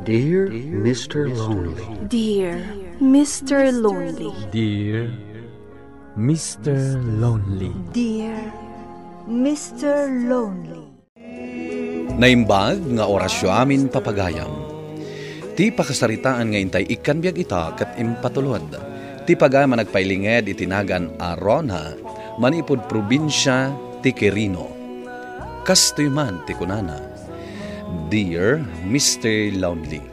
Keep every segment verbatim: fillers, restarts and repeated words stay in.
Dear Mister Lonely. Dear Mister Lonely. Dear Mister Lonely. Dear Mister Lonely. Naimbag nga orasyo amin, papagayam. Ti pakasaritaan nga intay ikkan biag ita ket impatulod. Ti pagayam a nagpailinged iti nagan a Rona, manipud probinsia ti Quirino. Kastoy man ti kunana, "Dear Mister Lonely,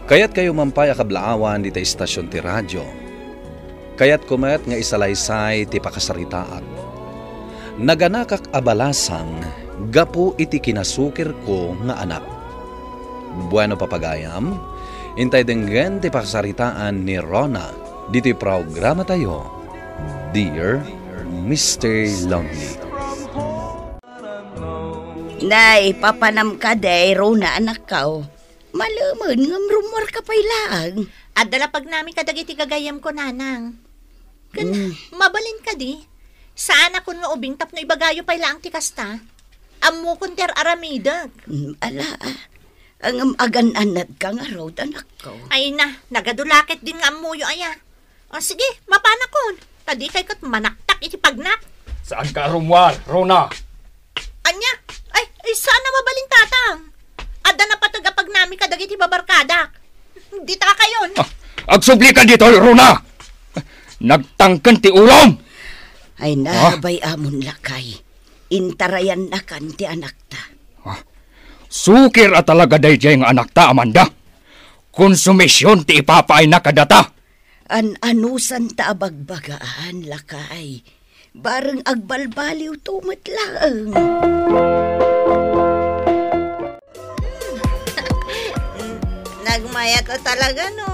kayatkayo man pay a kablaawan dita estasion ti radio. Kayatko met nga isalaysay ti pakasaritaak. Naganakak a balasang gapu iti kinasukirko nga anak." Bueno, papagayam, intay denggen ti pakasaritaan ni Rona ditoy programatayo, Dear Mister Lonely. Nay, papanam kadi, Rona, anakko. Malemen, ngem rummuarka pay laeng. Adda la pagnami kadagiti gagayyemko, nanang. Ken, mm, mabalin kadi? Saanakon nga ubing tapno ibagayo pay laeng ti kasta. Ammokon ti ar-aramidek. Mm, ala, ah. Ngem agan-annadka ngarud, anakko. Ay na, nagadu la ketdin nga ammoyo aya. O, sige, mapanakon. Ta dikay ket manaktak iti pagnak. Saanka a rummuar, Rona? Ania? Ay, ay, saan a mabalin, tatang? Adda napateg a pagnami kadagiti babarkadak. Ditakayon. Ah, agsublika ditoy, Rona! Nagtangken ti ulom! Ay, ah, nabay-amon, lakay. Intarayannakan ti anakta. Ah, sukir a talaga daydiay nga anakta, Amanda. Konsumision ti ipapaayna kadata. An-anusanta a bagbagaan, lakay. Bareng agbalbaliwto met laeng. Nagmayato talaga, no?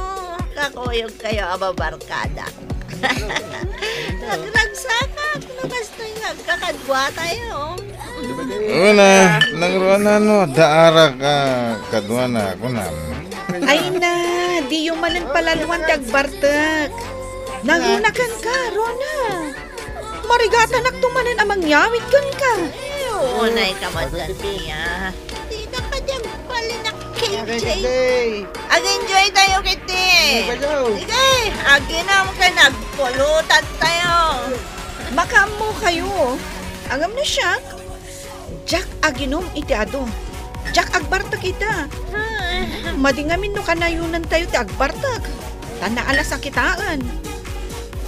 Kakuyogkayo a babarkada. Nagragsakak no kastoy nga agkakaduatayo. Una, nangruna no, adda arak a kaduana, kunam. Ay na, diyo manen palaluan ti agbartek. Nangruna kenka, Rona. Marigatanakto manen a mangyawid kenka. Unay ka met ken Mia. Dina kadi agbalin a K J. Ag-enjoy tayo, kiti. Sige, aginam ken agpulutan tayo. Makaammo kayo. Ngem no siak, diak aginum iti adu. Diak agbartek ita. Madi ngamin no kanayonan tayo ti agbartek. Ta naalas a kitaen.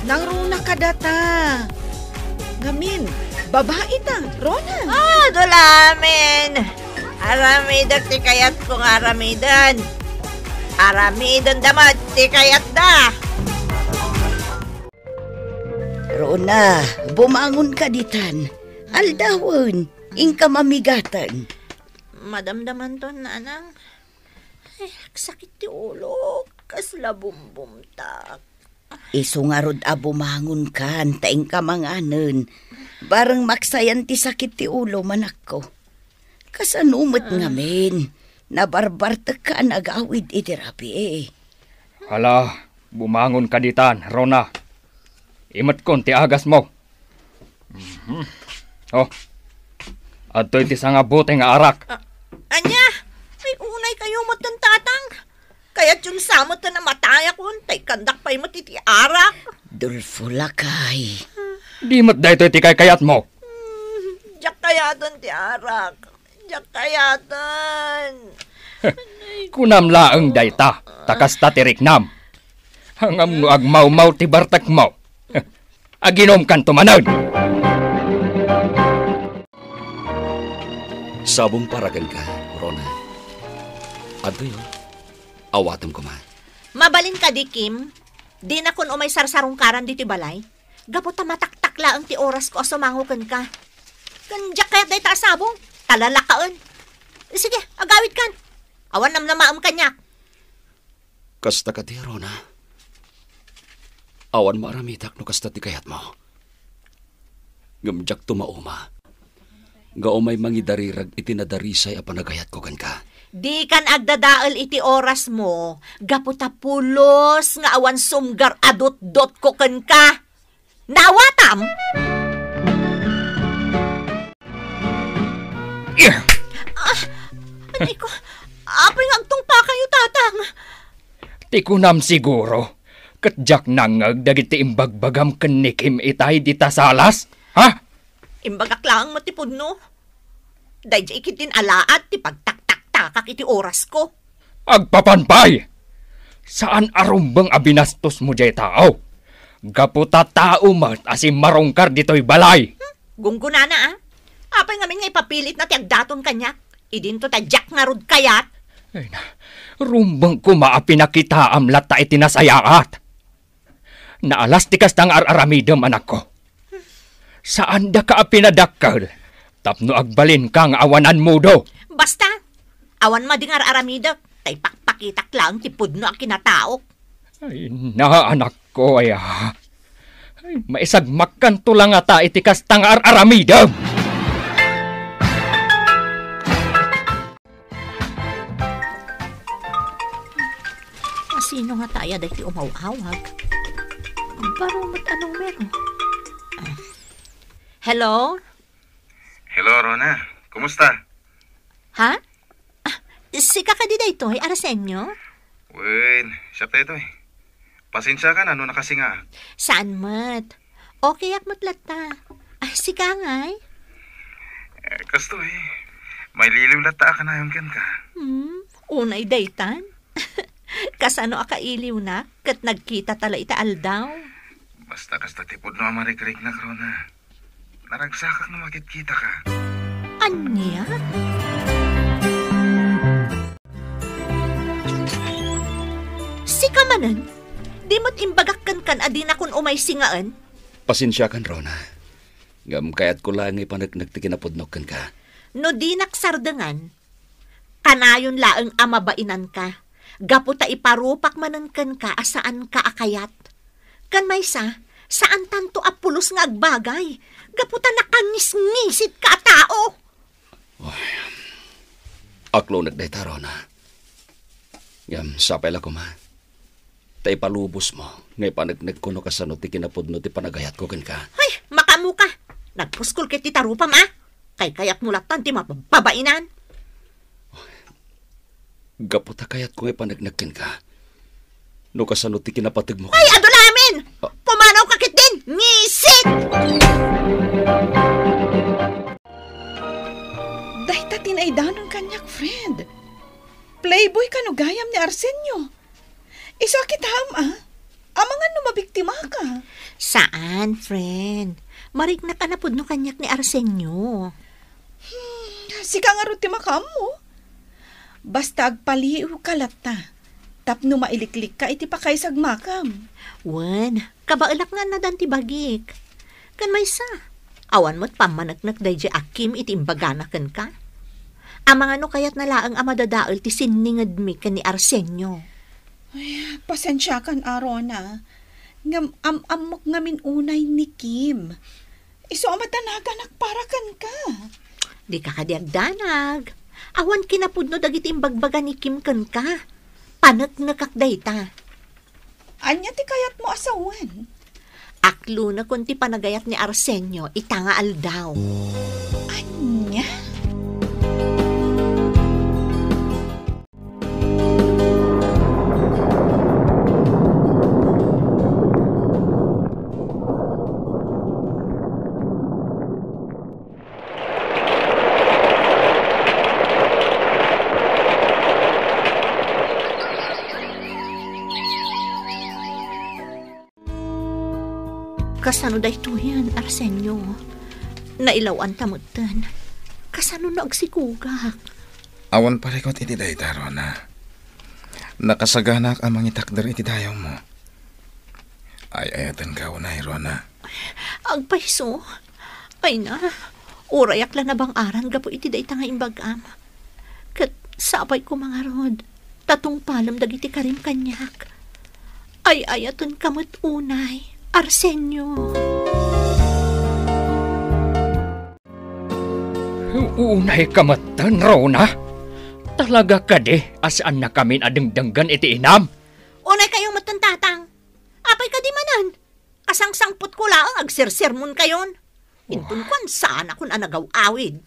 Nangruna kadata. Ngamin, babaita, Rona. Ah, dulamin. Aramidek ti kayatko nga aramiden. Aramidenda met ti kayatda. Rona, bumangonka ditan. Aldawen, inka mamigaten. Madamdamanton, nanang. Ay, agsakit ti ulok. Kasla bumbumtak. Isu ngarud a bumangonkan ta inka manganen. Bareng maksayan ti sakit ti ulo, manakko. Kasano met ngamin? Nabarbartekka a nagawid iti rabii. Hala, bumangonka ditan, Rona. Imetkon ti agasmo. Mhm. Oh. Adtoy ti sangabote nga arak. Ah, ania? Ay, unay kayo met ken tatang. Kayatyon sa met a namatayakon, ta ikkandak pay met iti arak. Dolfo, lakay. Di met daytoy ti kaykayatmo. Hmm, diak kayaten ti arak. Diak kayaten. Kunam laeng dayta, ta kasta ti riknam. Ngem no agmawmaw ti bartekmo, aginumkanto manen. Sabong para kenka, Rona. Adtoy, oh. Awatem koma. Mabalin kadi, Kim? Dinakon umay sarsarungkaran ditoy balay. Gapu ta mataktak laeng ti orasko a sumango kenka. Ken diak kayat dayta a sabong, ta lalakaen. Sige, agawidkan. Awan namnamaem kaniak. Kasta kadi, Rona. Awan maaramidak no kasta ti kayatmo. Ngem diakto mauma nga umay mangidarirag iti nadarisay a panagayatko kenka. Dikan agdadael iti orasmo, gapu ta pulos nga awan sumgar a dotdotko kenka. Naawatam? Ah, aray ko. Apay nga agtungpakayo, Tatang? Ti kunam siguro, ket diak nangngeg dagiti imbagbagam ken ni Kim itay dita salas? Ha? Imbagak laeng met ti pudno. Daydiay ketdin alaat ti pagtaktaktakak iti orasko. Agpapan pay! Saan a rumbeng a binastosmo diay tao. Gapu ta tao met a simmarungkar ditoy balay. Hmm? Gunggonana, a? Apay ngamin nga ipapilitna ti agdaton kaniak? Idinto ta diak ngarud kayat. Ay na, rumbeng koma a pinakitaam latta iti nasayaat. Naalas ti kasta nga ar-aramidem, anakko. Saandaka a pinadakkel tapno agbalinka nga awanan mudo. Basta, awan madi nga ar-aramidek, ta ipakpakitak laeng ti pudno a kinataok. Ay, na, anakko, aya. Ay, maisagmakkanto la ngata iti kasta nga ar-aramidem. Asino ngata aya daytoy umaw-awag? Baro met a numero. Ah. Hello? Hello, Rona. Kumusta? Ha? Ah, sika kadi daytoy, Arsenio? Wen, siak daytoy. Pasensiakan no nakasingaak. Saan met? Okayak met latta. Ah, sika ngay? Eh, kastoy. Mailiwliw latta a kanayon kenka. Hmm, unay daytan. Kasano a kailiwnak ket nagkitata la iti aldaw? Basta kasta ti pudno a marikriknak, Rona. Naragsakak no makitkitaka. Ania? Sika manen? Di met imbagak kenkan a dinakon umay singaen? Pasensiakan, Rona. Ngem kayatko laeng nga ipaneknek ti kinapudnok kenka. No dinak sardengan, kanayon laeng a mabainanka, gapu ta iparupak manen kenka a saanka a kayat. Ken maysa, saantanto a pulos nga agbagay, gapu ta nakangisngisitka a tao. Oy, aklonek dayta, Rona. Ngem sapay la koma ta ipalubosmo nga ipaneknekko no kasano ti kinapudno ti panagayatko kenka. Ay, makaammoka! Nagpuskol ket ti tarupam, a? Kaykayatmo lattan ti mapababainan. Gapu ta kayatko nga ipaneknek kenka no kasano ti kinapategmo. Ay, adu la amin! Ah. Pumanawka ketdin! Ngisit! Dayta ti naidanon kaniak, friend. Playboy kano gayam ni Arsenio. Isu a kitaem, a? Amangan no mabiktimaka. Saan, friend. Mariknak a napudno kaniak ni Arsenio. Hmm, sika ngarud ti makaammo. Basta agpaliiwka latta tapno mailiklikka iti pakaisagmakam. Wen, kabaelak nga annadan ti bagik. Ken maysa, awan met pammaneknek daydiay a Kim iti imbagana kenka. Amangan no kayatna laeng a madadael ti sinningedmi ken ni Arsenio. Ay, pasensiakan, a, Rona. Ngem am-ammok ngamin unay ni Kim. Isu a madanaganak para kenka. Dika kadi agdanag. Awan kinapudno dagiti imbagbaga ni Kim kenka. Paneknekak dayta. Ania ti kayatmo a sawen? Aklonekon ti panagayat ni Arsenio ita nga aldaw. Ania? Kasano daytoyen, Arsenio? Nailaw-anta metten. Kasano no agsikogak? Awan parikut iti dayta, Rona. Nakasaganaak a mangitakder iti dayawmo. Ay-ayatenka unay, Rona. Agpayso. Ay na, urayak la nabang-aran gapu iti dayta nga imbagam. Ket sapay koma ngarud ta tungpalem dagiti karim kaniak. Ay-ayatenka met unay, Arsenio. Unayka metten, Rona? Talaga kadi a saannakamin a dengdenggen iti inam? Unaykayo metten, Tatang. Apay kadi manen? Kasangsangputko laeng agsersermonkayon. Inton kuan, saanakon a nagaw-awid.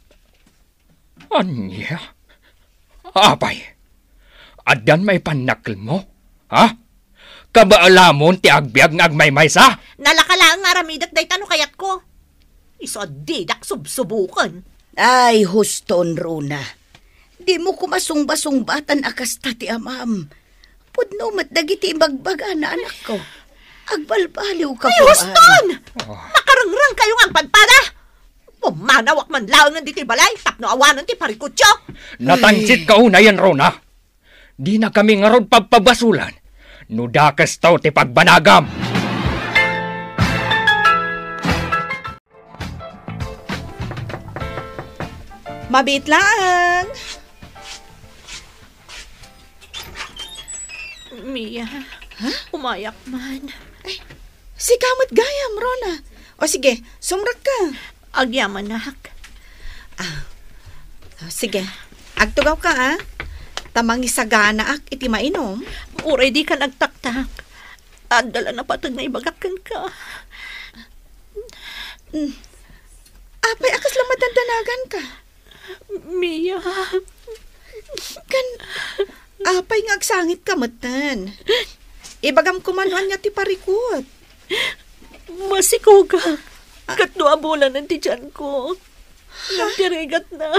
Ania? Apay, Addan maipannakkelmo? Ha? Kabaalamon ti agbiag nga agmaymaysa? Nalaka laeng nga aramidek dayta no kayatko. Isu a didak subsubuken. Ay, huston, Rona. Dimo koma sungbasungbatan a kasta ti amam. Pudno met dagiti ibagbagana, anakko. Agbalbaliwka. Ay, koma huston! Oh. Makarengreng kayo nga agpadpada! Pumanawak man laengen ditoy balay tapno awanen ti parikutyo. Natangsit ka unay, Rona. Dinakami ngarud pabpabasulan no dakesto ti pagbanagam. Mabiit laeng. Mia, ha? Umayak man. Ay, sika met gayam, Rona. O sige, sumrekka. Agyamanak. Ah, ah, sige. Agtugawka, ah. Ta mangisaganaak iti mainum. Uray dika agtaktak. Adda la napateg nga ibagak kenka. Mm. Apay a kasla madandanaganka? Mia. Kan, apay nga agsangitka metten? Ibagam koma no ania ti parikut. Masikugak. Ah. Ket dua bulanen ti tianko. Ngem ti rigatna,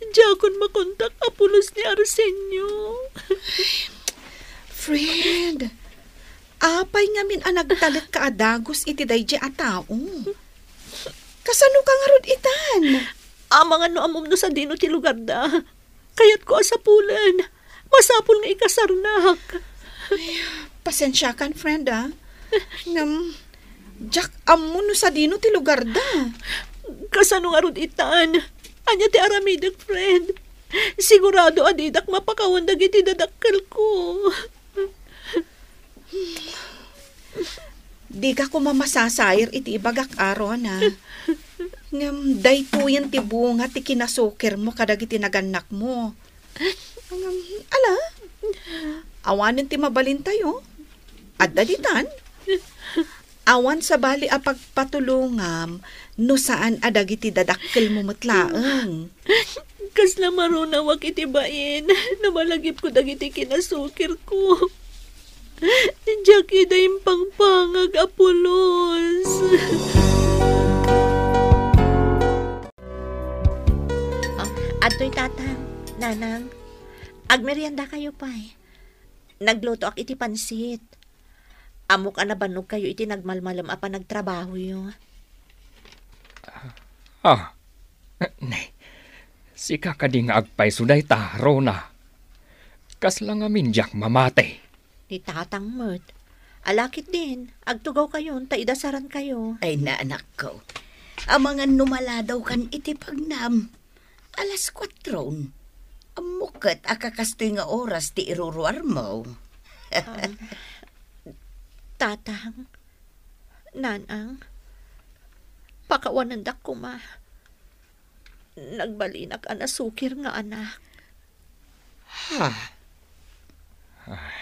diakon makontak a pulos ni Arsenio. Friend, apay ngamin a nagtalekka a dagus iti daydiay a tao? Kasanoka ngarud itan? Amangan no ammom no sadino ti lugarda. Kayatko a sapulen. Masapul nga ikasarnak. Ay, pasensiakan, friend, ah. Ngem, diak ammo no sadino ti lugarda. Kasano ngarud itan? Ania ti aramidek, friend? Sigurado a didak mapakawan dagiti dadakkelko. Dika koma masasair iti ibagak, Aaron, a. Ngem daytoyen ti bunga ti kinasukirmo kadagiti nagannakmo. Ngem, ala, awanen ti mabalintayo. Adda ditan. Awan sabali a pagpatulongam no saan a dagiti dadakkelmo met laeng. Kasla marunawak iti bain no malagipko dagiti kinasukirko. Diak ida impangpangag a pulos. Ah, adtoy tatang, nanang. Agmerienda kayo pay. Naglutoak iti pansit. Ammok a nabannog kayo iti nagmalmalem a panagtrabahoyo. Ah, ne, sika kadi nga agpayso dayta, Rona? Kasla ngamin diak mamati. Ni tatang met. Ala ketdin, agtugaw kayon ta idasaran kayo. Ay, naanakko. Amangan no maladawkan iti pagnam. Alas kuatron. Ammok ket a kakastoy nga oras ti iruruarmo. Ah, tatang, nanang, pakawanendak koma. Nagbalinak a nasukir nga anak. Ha? Ay,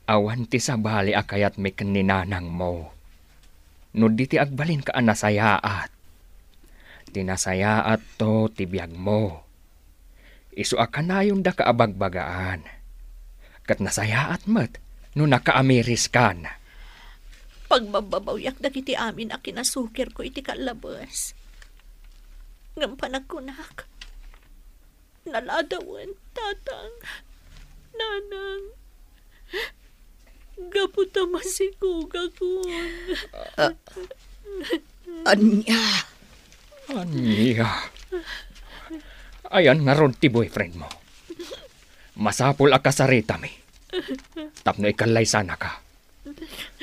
awan ti sabali a kayatmi ken ni nanangmo. No di ti agbalinka a nasayaat, ti nasayaatto ti biagmo. Isu a kanayondaka a bagbagaan. Ket nasayaat met no nakaamiriskan. Pagbabbabawiak dagiti amin a kinasukirko iti kallabes. Ngem panagkunak, naladawen, tatang, nanang, gapu ta masikugakon. Ah, ania? Ania? Ayan ngarud ti boyfriendmo. Masapul a kasaritami tapno ikallaysanaka.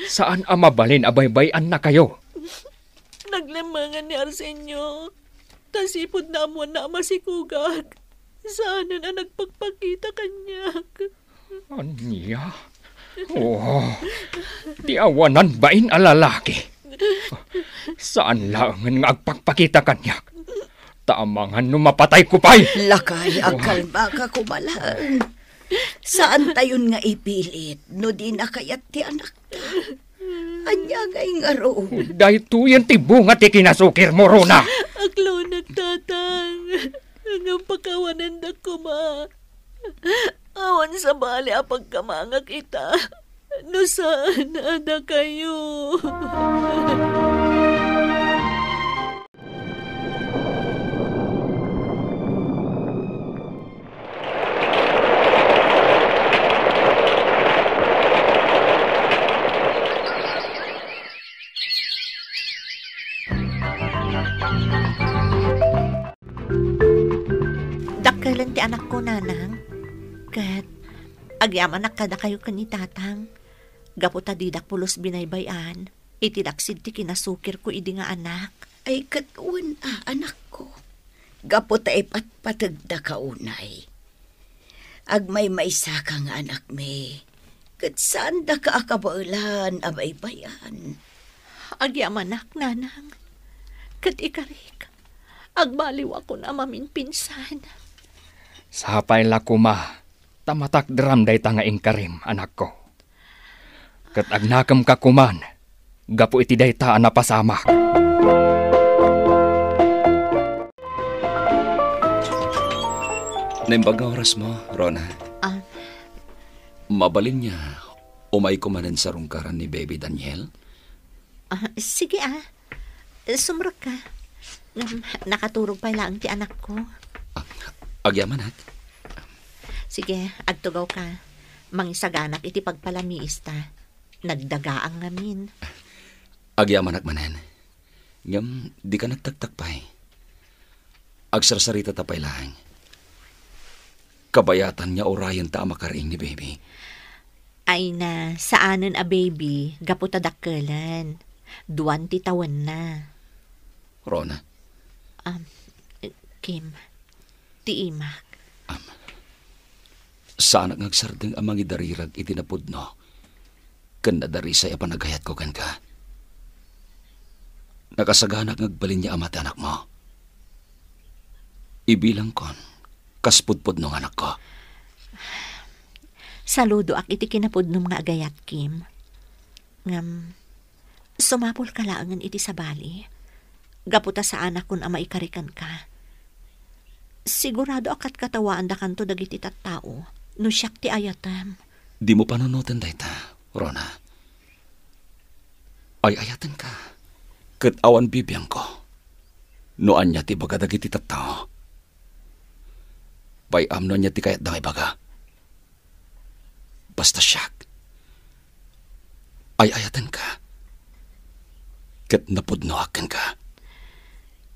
Saan a mabalin a baybay-annakayo. Naglemmengen ni Arsenio. Ta sipud naammoanna a masikugak, saanen a nagpakpakita kaniak. Ania? Oh, ti awanan bain a lalaki. Saan laengen nga agpakpakita kaniak. Ta amangan no mapatayko pay. Lakay, agkalmaka koma laeng. Saantayon nga ipilit no di na kayat ti anakta. Ania ngay ngarud? Daytoyen ti bunga ti kinasukirmo, Rona. Aklonag, tatang. Ngem pakawanendak koma. Awan sabali a pagkamangak ita, no saan a dakayo. Dakkelen ti anakko, nanang. Ket agyamanak kadakayo ken ni tatang. Gapu ta didak pulos binaybay-an iti laksid ti kinasukirko idi nga anak. Ay, ket wen a, anakko. Gapu ta ipatpategdaka unay. Agmaymaysaka nga anakmi, ket saandaka a kabaelan a baybay-an. Agyamanak, nanang. Ket ikarik, agbaliwakon a maminpinsan. Sapay la koma ta matakderam dayta nga inkarim, anakko. Ket agnakemka koman gapu iti dayta a napasamak. Naimbag nga orasmo, Rona. Ah. Mabalin nga umayko manen sa rungkaran ni Baby Daniel? Ah, sige, ah. Sumrekka. Ngem, nakaturog pay laeng ti anakko. Ah, agyamanak. Sige, agtugawka. Mangisaganak iti pagpalamiista. Nagdagaang ngamin. Agyamanak manen. Ngem, dika nagtaktak pay. Agsarsaritata pay laeng. Kabayatan nga urayenta a makariing ni Baby. Ay na, saanen a baby, gapu ta dakkelen. Duan ti tawenna. Rona. Um, Kim, ti imak. Am, saanak nga agsardeng a mangidarirag iti napudno ken nadarisay a panagayatko kenka. Nakasaganak nga agbalin nga ama ti anakmo. Ibilangkon kas pudpudno nga anakko. Saludoak iti kinapudnom nga agayat, Kim. Ngem, sumapulka laengen iti sabali. Gapu ta saanakon a maikari kenka. Sigurado a katkatawaandakanto dagiti tattao no siak ti ayatem. Dimo panunoten dayta, Rona. Ay-ayatenka, ket awan bibiangko no ania ti ibaga dagiti tattao. Bay-am no ania ti kayatda nga ibaga. Basta siak, ay-ayatenka, ket napudnoak kenka.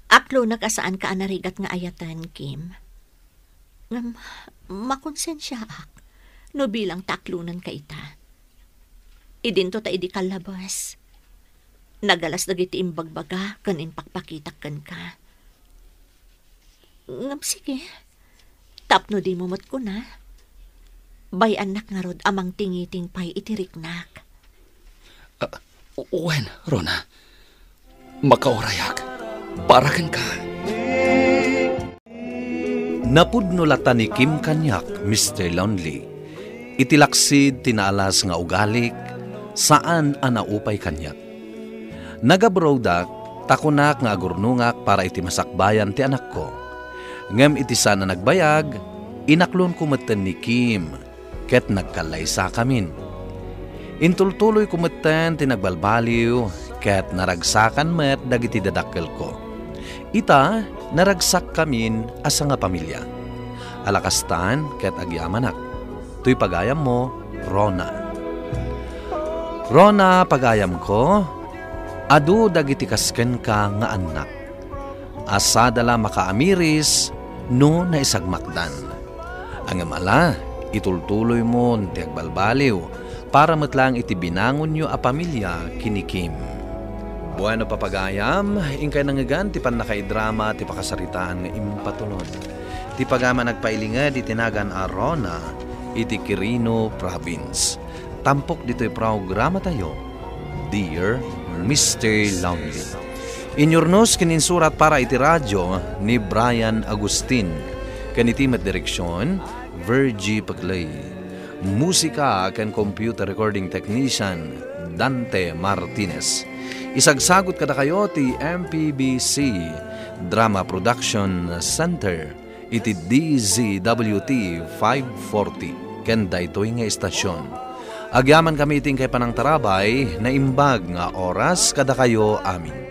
Aklonak a saanka a narigat nga ayaten, Kim. Ngem, makonsensiaak no bilang ta aklonenka ita. Idinto ta idi kallabas, nagalas dagiti imbagbaga ken impakpakitak kenka. Ngem sige, tapno dimo met kuna, bay-annak ngarud a mangtingiting pay iti riknak. Ah, wen, Rona. Makaurayak para kenka. Napudno latta ni Kim kaniak, Mister Lonely. Iti laksid ti naalas nga ugalik, saan a naupay kaniak. Nagabrodak, ta kunak nga agurnongak para iti masakbayan ti anakko. Ngem iti saan a nagbayag, inaklonko metten ni Kim, ket nagkallaysakamin. Intultuloyko metten ti nagbalbaliw, ket naragsakan met dagiti dadakkelko. Ita, naragsakkamin a sangapamilia. Ala kastan ket agyamanak. Toy pagayammo, Rona. Rona, pagayamko, adu dagiti kas kenka nga annak. Asada la makaamiris no naisagmakdan. Ngem ala, itultuloymon ti agbalbaliw para met laeng iti binangonyo a pamilia ken ni Kim. Bueno, papagayam, inkay nangngegan ti pannakaidrama ti pakasaritaan nga impatulod. Ti pagayam a nagpailinged iti nagan a Rona iti Quirino Province. Tampok ditoy programatayo, Dear Mister Lonely. Inyurnos ken insurat para iti radio ni Brian Agustin, ken iti met direksion, Virgie Paclay. Musika ken computer recording technician, Dante Martinez. Isagsagut kadakayo ti M P B C Drama Production Center iti D Z W T five forty. ken daytoy nga istasion. Agyamankami iti inkay panangtarabay, naimbag nga oras kadakayo amin.